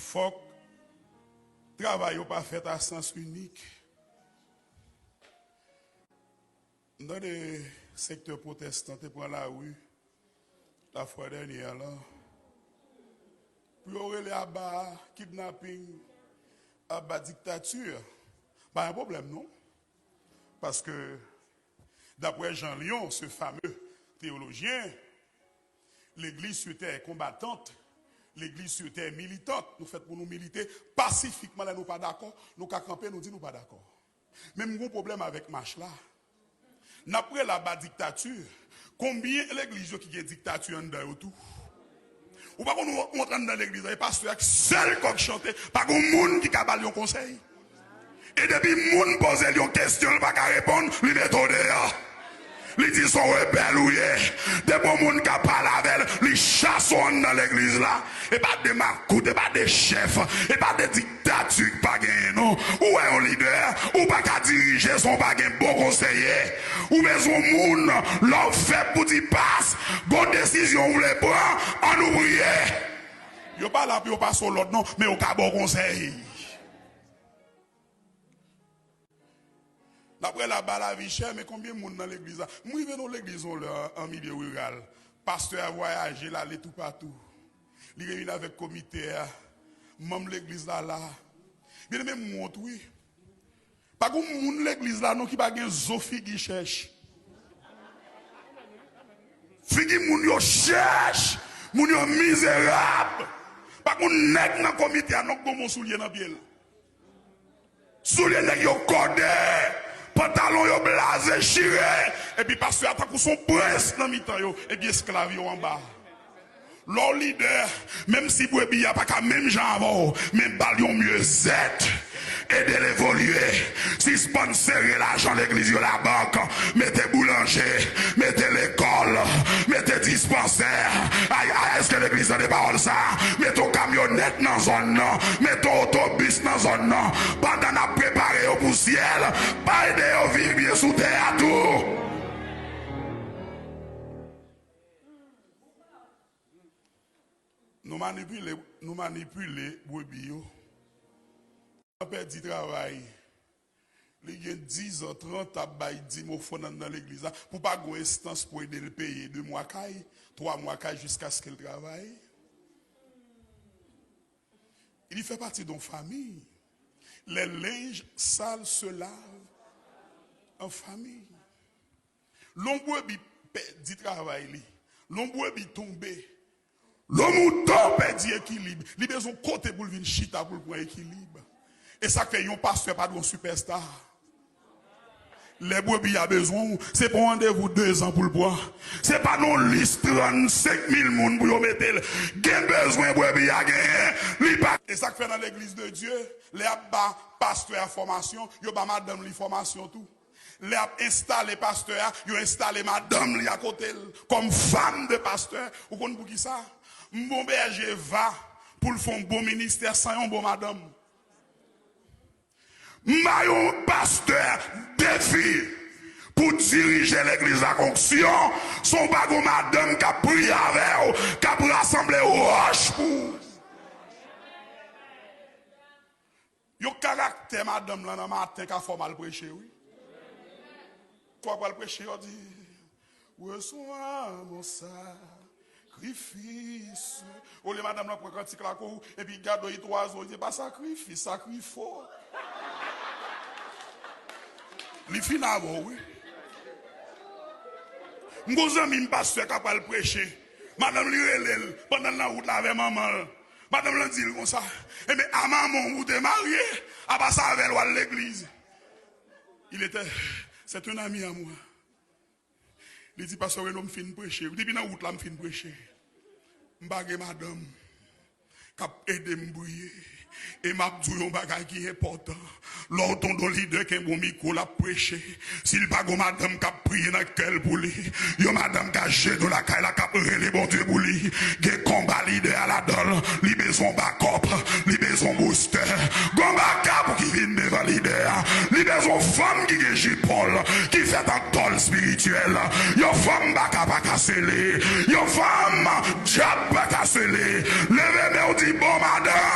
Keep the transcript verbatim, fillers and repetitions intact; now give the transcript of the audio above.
Fòk travay yo pa fèt a sans inik. M tande sektè pwotestan te pran lari lafwa dènyè a la pou yo rele aba kidnaping, aba diktati. Pa yon pwoblèm non. Paske, daprè Jean Lyon, ce fameux théologien, l'église sur terre est combattante, l'église sur terre est militante. Nou fèt pou nou milite pasifikman. Lè nou pa dakò, nou ka kanpe, nou di nou pa dakò. Men m gen yon pwoblèm avèk mach la. N ap rele aba diktati. Konbyen legliz yo ki gen diktati anndan yo tou? Ou pa konn ou, ou antre anndan legliz la, e pastè a ki sèl kò k chante, pa gen moun ki ka ba l yon konsèy. E depi moun poze l yon kesyon, l pa ka reponn, li mete w deyò. Li di se yon rebèl ou ye. Depi yon moun ka pale avè l, li chase w anndan legliz la. E pa de makout, e pa de chèf, e pa de diktati k pa genyen non. Ou wè yon lidè, ou pa ka dirije san w pa gen bon konseye. Ou bezwen moun, lè w fèb pou di pas, gon desizyon w vle pran, ann nou priye. Yo pa la pou yo pase w lòd non, men yo ka ba w konsèy. N ap rele aba lavi chè, men konbyen moun nan legliz la? M rive nan legliz yon lè an, an milye riral. Pastè a vwayaje, l ale toupatou. Li reyini avèk komite a. Manm legliz la la. Byeneme, m wont wi. Pa gen moun legliz la non ki pa gen zo figi chèch. Figi moun yo chèch, moun yo mizerab. Pa gen nèg nan komite a non k gen bon soulye nan pye l. Soulye nèg yo kòde, pantalon yo blaze, chire, epi pastè a tankou se yon prens nan mitan yo, epi esklav yo anba. Lè w lidè, menm si brebi a pa ka menm jan avè w, men ba l yon myezèt, ede l evolye. Sispann sere lajan legliz yo labank, mete boulanje, mete lekòl, mete dispansè. Ay, ay, èske legliz tande pawòl sa? Mete yon kamyonèt nan zòn nan, mete yon otobis nan zòn nan. Pandan n ap prepare yo pou syèl, pa ede yo viv byen sou tè a tou. Nou manipile, nou manipile brebi yo. An pèdi travay. Li gen dizan, trant ap bay dim ofrann nan legliz la. Pou pa gen yon enstans pou ede l peye de mwa kay, twa mwa kay, jiskaske l travay. Li fè pati de yon fanmi. Les linges sales se lavent en famille. Lè yon brebi pèdi travay li, lè yon brebi tonbe, lè yon mouton pèdi ekilib, li bezwen kote pou l vin chita pou l pran ekilib. E sa k fè yon pastè pa dwe yon sipèsta. Lè brebi a bezwen w, se pa yon randevou dezan pou l pran. Se pa nan lis trannsenk mil moun pou yo mete l. Gen bezwen brebi a genyen, li pa. E sa k fè nan legliz de Dye, lè y ap ba pastè a fòmasyon, yo ba madanm li fòmasyon tou. Lè y ap enstale pastè a, yo enstale madanm li akote l kòm fanm de pastè. Ou konn poukisa? M bon bèje va pou l fè yon bon ministè san yon bon madanm. M ba yon pastè defi pou dirije legliz la ak onksyon, san w pa gon madanm k ap priye avè w, k ap rasanble wòch pou ou. Yon karaktè madanm lan nan maten ka fè w mal preche wi. Fwa w pral preche, yo di, resevwa mon sakrifis. Olye madanm lan pran kantik la kou, epi gade w, li twa zo, li di, pa sakrifis, sakrifo. Li fin avè w, wi. M gon zanmi m pastè k ap pral preche. Madanm li rele l, pandan l nan wout la avè manman l. Madanm lan di l konsa, enben, a manman w ou te marye, apa sa avè l w al legliz. Il était, c'est un ami à moi. Li di, pastè Reno, m fin preche. Depi nan wout la, m fin preche. M pa gen madanm k ap ede m priye. E m ap di w yon bagay ki enpòtan. Lè w tande yon lidè kenbe yon mikwo, l ap preche, si l pa gen yon madanm k ap priye nan kè l pou li, yon madanm k ajenou lakay la, k ap rele Bondye pou li, gen konba lidè a ladan l. Li bezwen bakòp, li bezwen boustè. Gon bakòp ki vin devan lidè a. Li bezwen fanm ki gen jipon l, ki fèt an tòl espirityèl. Yon fanm baka pa ka sele. Yon fanm dyab pa ka sele. Leve men w, di, bon madanm.